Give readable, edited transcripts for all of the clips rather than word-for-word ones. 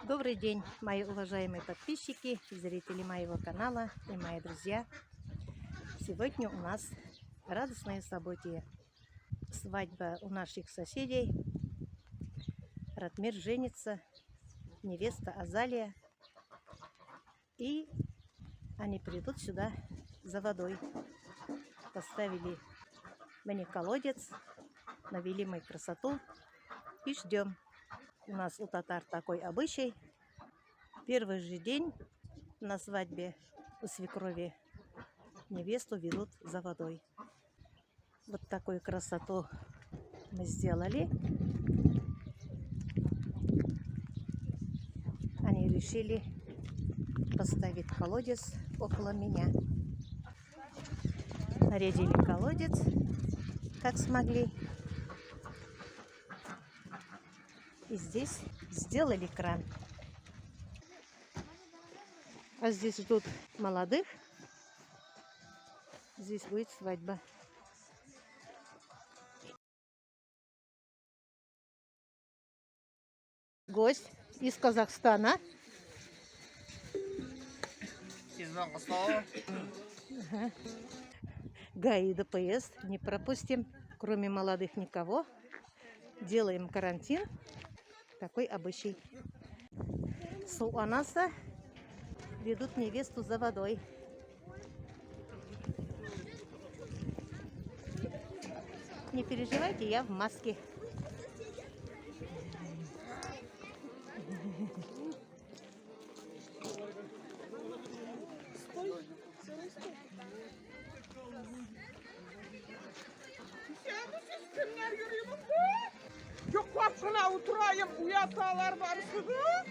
Добрый день, мои уважаемые подписчики, зрители моего канала и мои друзья. Сегодня у нас радостное событие. Свадьба у наших соседей. Ратмир женится, невеста Азалия. И они придут сюда за водой. Поставили мне колодец, навели мы красоту и ждем. У нас у татар такой обычай. Первый же день на свадьбе у свекрови невесту ведут за водой. Вот такую красоту мы сделали. Они решили поставить колодец около меня. Нарядили колодец, как смогли. И здесь сделали кран. А здесь ждут молодых. Здесь будет свадьба. Гость из Казахстана. Из Мангыстау. ГАИ ДПС не пропустим, кроме молодых никого. Делаем карантин. Такой обычай. Суанаса ведут невесту за водой. Не переживайте, я в маске. Кемнәр йөри монда? Йоклап кына утыраем, уяталар барысы да.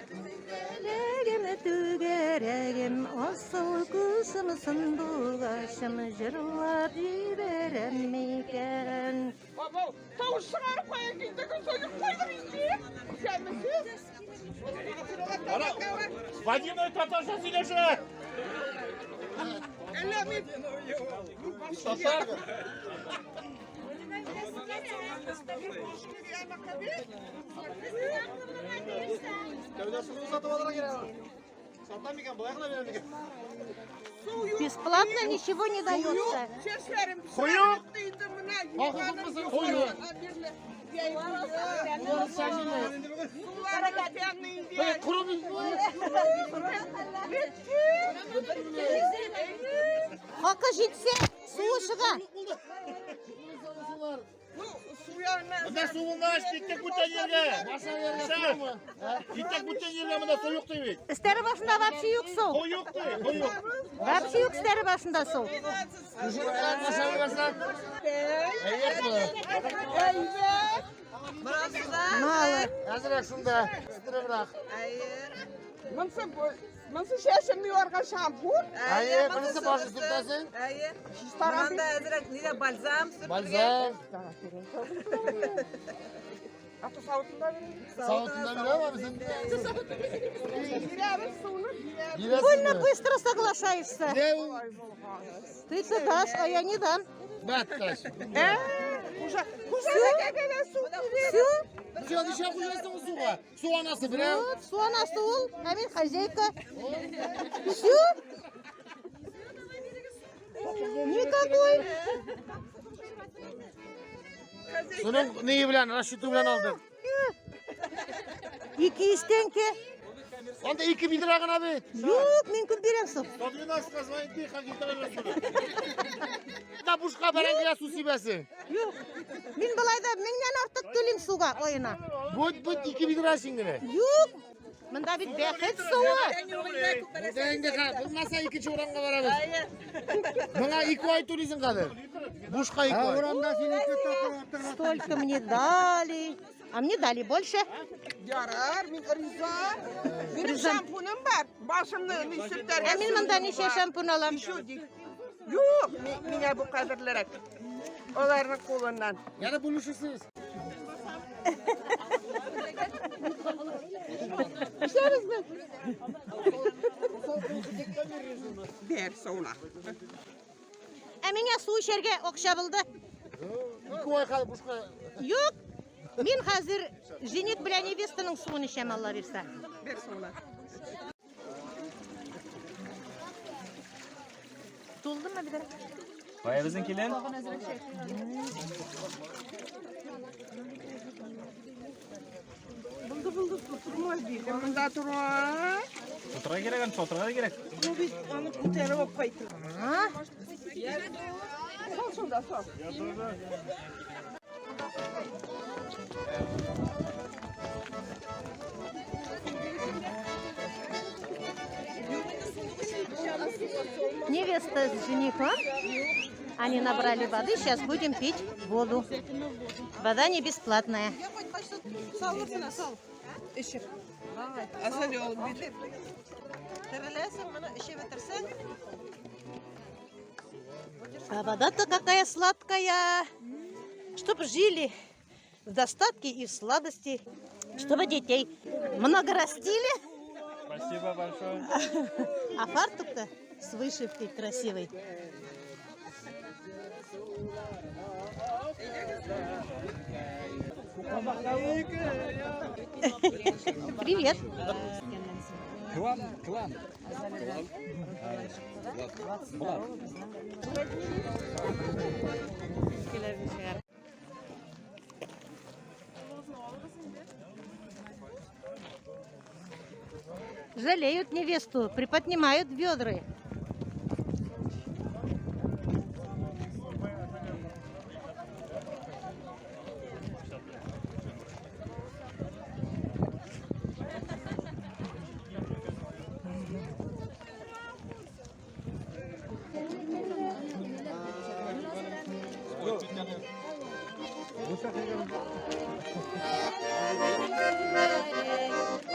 Түгәрәгем, түгәрәгем, асыл күзем сандугачым, җырлап җибәрәм микән? Бабау, тавыш чыгарып кая килдегез, оеп куйдык инде. Исәнмесез? Водяной татарча сөйләшә. Әллә мин Татар. Бесплатно ничего не дается. Чәчләрем Кую. пешереп инде менә. Кую. Хакы җитсә, суы чыга. Монда су булмагач, киттек бүтән җиргә. Киттек бүтән җиргә, монда су юк ди бит. Өстәре башында вообще юк су. Су юк ди, су юк. Вообще юк өстәре башында су. Мало. Әзрәк шунда, сыдырыбрак. Монсы монсы чәчемне юарга шампунь. Әйе, монысы башы сөртәсең. Әйе. Чистарак Монда әзрәк нидә бальзам сөртергә. Бальзам. Аты савытында бирәм. Савытында бирәме безнең? Бирәбез суны, бирәбез. Больно быстро соглашаешься. Не ул? Ты-то дашь, а я не дам. Бәттәш. Ә, хуҗа, хуҗа генә су бирә. Все? Син ничә хуҗасың ул суга? Су анасы берәү. Вот, су анасы ул, ә мин хозяйка. Все? Никакой. Суның ние белән, расчеты белән алдык. 200 тәңкә. Анда 2 ведра гына бит. Юк, мин күп бирәм су. 112 звонит ди, хакимгә суны. Да бушка бәрәңгегә су сибәсең. Юк. Мин болай да меңнән артык түлим суга аена. Бут бут 2 ведра син генә. Юк. Монда бит бәхет суы. Монда инде ха, булмаса икенче урамга барабыз. Моңа 2 ай түлисең хәзер. Бушка 2 ай. Урамда син ике тапкыр арттырып Столько мне дали. А мне дали больше. Ярар, мин риза. Минем шампунем бар. Башымны ни сөртәргә. Ә мин монда ничә шампунь алам? Юк, миңа бу кадерлерәк. Аларның кулыннан. Яны бүлешерсез. Бер суына. Ә миңа су эчәргә акча булды. Ике ай хәзер бушка. Юк, мин хәзер жених белән невестаның суын эчәм, Алла бирсә. Бер суына. Тулдымы бит? Кая безнең килен? Булды, булды, тутырмай бит. Монда тора. Тутырга кирәк, аны тутырга кирәк. Ну бит аны күтәреп алып кайтты. А? Сал шунда, сал. Невеста с женихом. Они набрали воды, сейчас будем пить воду. Вода не бесплатная. Салыrsın, сал. Эчеп. Асал ул бит. Тереләсең, моны эчеп бетерсәң. А вода-то какая сладкая. Чтоб жили в достатке и в сладости. Чтобы детей много растили. Спасибо большое. А фартук-то с вышивкой красивой. Привет. Клан, клан. Жалеют невесту, приподнимают бедры.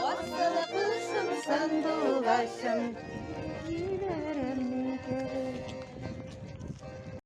Асылы кошым, сандугачым.